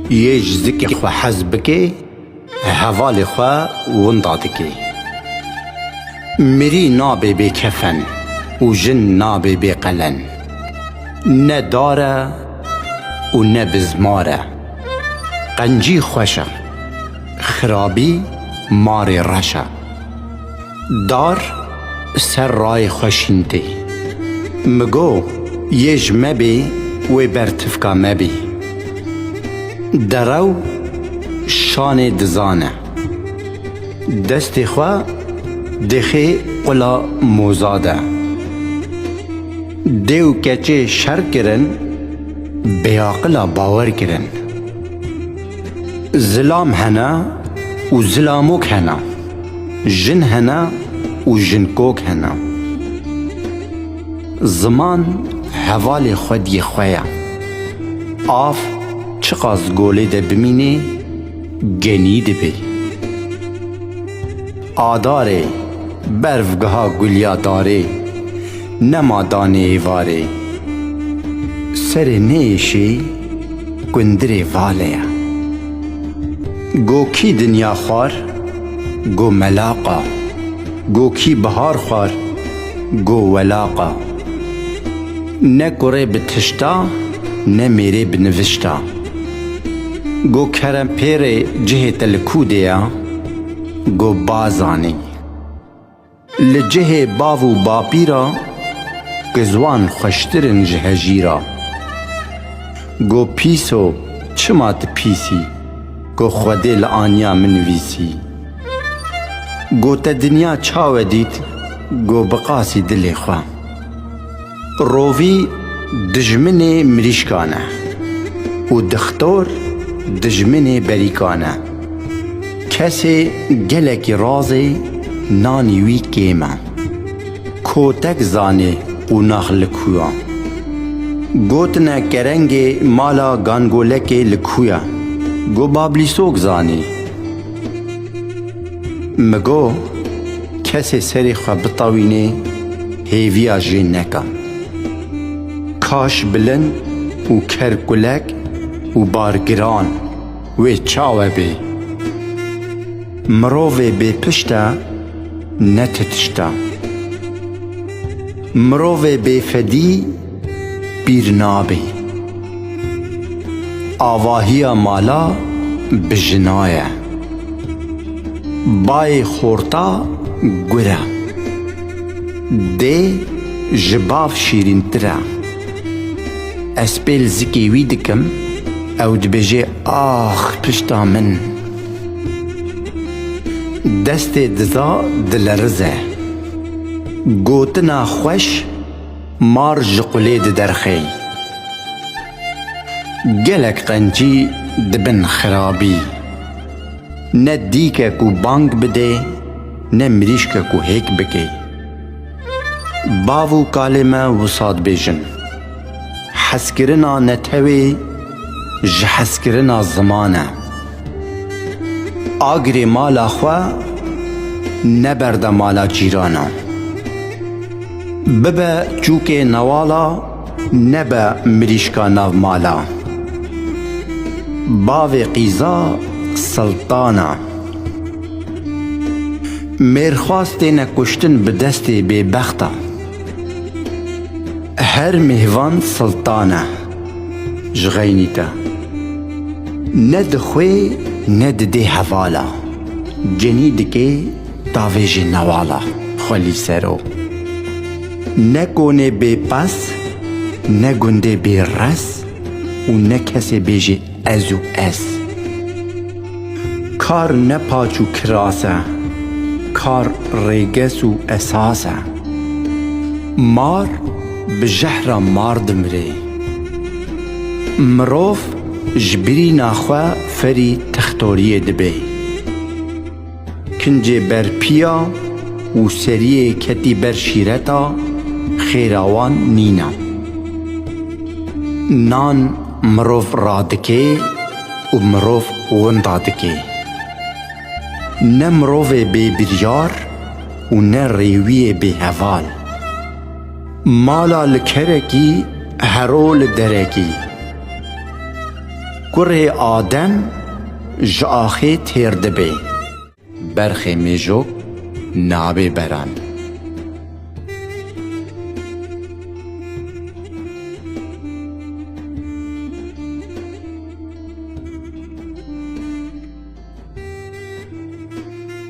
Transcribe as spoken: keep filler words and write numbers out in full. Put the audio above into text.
Yê ji zikê xwe hez bike, hevalê xwe winda dike. Mirî nabe bê kefen û jin nabe bê qelen. Ne dar e û ne bizmar e. Qencî xweş e, xirabî marê reş e. Dar ser rayê xwe şîn tê. Mi go, yê ji me bê, wê ber tifka me bê. Derew şanê dizan e. Destê xwe dixê qula moza de. Dê û keçê şer kirin, bêaqila bawer kirin. Zilam hene û zilamok hene. Jin hene û jinkok hene. Ziman hevalê xwediyê xwe ye. Av çiqas golê de bimînê, genî dibê. Adarê, berv giha guliya darê, nema danê êvarê. Serê nêêşê gundirê vale ye. Go kî dinya xwar, go melaqa. Go kî bihar xwar, go welaqa. Ne kurê bi tişta, ne mêrê bi nivişta. Go kerem pêrê cihê te li kû de ya, go bazanî. Li cihê bav û bapîra, gizwan xweştir in ji hejîra. Go pîso, çima tu pîsî? Go Xwedê li aniya min nivîsî. Go te dinya çawe dît? Go bi qasî dilê xwe. Rovî dijminê mirîşkan e û dixtor dijminê berîkan e. Kesê gelekî razê, nanî wî kêm e. Kotek zanê qonax li ku ya. Gotine kerengê mala gangolekê li ku ya. Go bablîsok zanî. Mi go, kesê serê xwe bitewînê, hêviya jê neka. Kaş bilind û kerkulek û bargiran wê çawe bê? Mirovê bê pişt e, ne ti tişt e. Mirovê bê fedî pîr nabê. Avahiya mala bi jina ye. Bayê xorta gur e. Dê ji bav şîrîntir e. Ez pêl zikê wî dikim, ew dibêje, ax pişta min. Destê diza dilerize. Gotina xweş mar ji qulê diderxê. Gelek qencî dibin xirabî. Ne dîke ku bang bidê, ne mirîşke ku hêk bikê. Bav û kalê me wisa dibêjin. Hezkirina netewê ji hezkirina ziman e. Agirê mala xwe neberde mala cîrana. Bibe çûkê newala, nebe mirîşka nav mala. Bavê qîza siltan e. Mêrxwas têne kuştin bi destê bêbexta. Her mêvan siltan e ji xeynî te. Ne dixwê ne didê hevala. Cenî dikê tavêjê newala xwelî sero. Ne konê bêpes, ne gundê bêres û ne kesê bêjê ez û ez. Kar ne paç û kiras e, kar rêges û esas e. Mar bi jehra mar dimirê. Mirov ji birîna xwe ferî textoriyê dibe. Kincê ber piya û seriyê ketî ber şîreta, xêra wan nîne. Nan mirov radike û mirov winda dike. Ne mirovê bêbiryar û ne rêwiyê bêheval. Mala li kerekî, hero li derekî. Kurê Adem ji axê têr dibe. Berxê mêjok nabe berand.